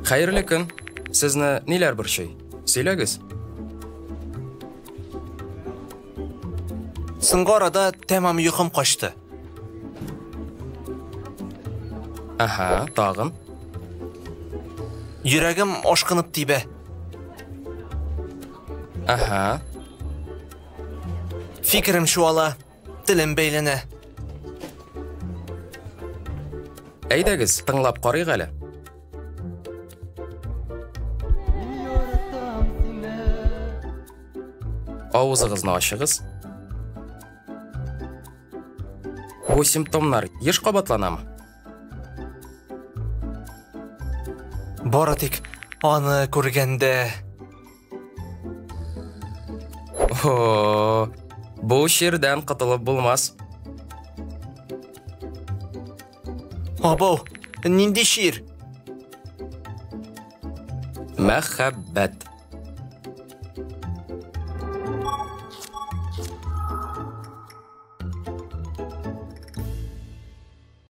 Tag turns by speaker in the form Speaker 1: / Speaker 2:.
Speaker 1: Хәерле көн. Сезне ниләр борчый? Сөйләгез.
Speaker 2: Соңгы арада тәмам йокым качты.
Speaker 1: Аһа, тагын.
Speaker 2: Йөрәгем ашкынып тибә.
Speaker 1: Аһа.
Speaker 2: Фикерем чуала, телем бәйләнә.
Speaker 1: Әйдәгез, тыңлап карыйк әле. Авызыгызны ачыгыз. Бу симптомнар еш кабатланамы?
Speaker 2: Бары тик аны күргәндә.
Speaker 1: О, бу чирдән котылып булмас.
Speaker 2: Абау, нинди чир?
Speaker 1: Мәхәббәт.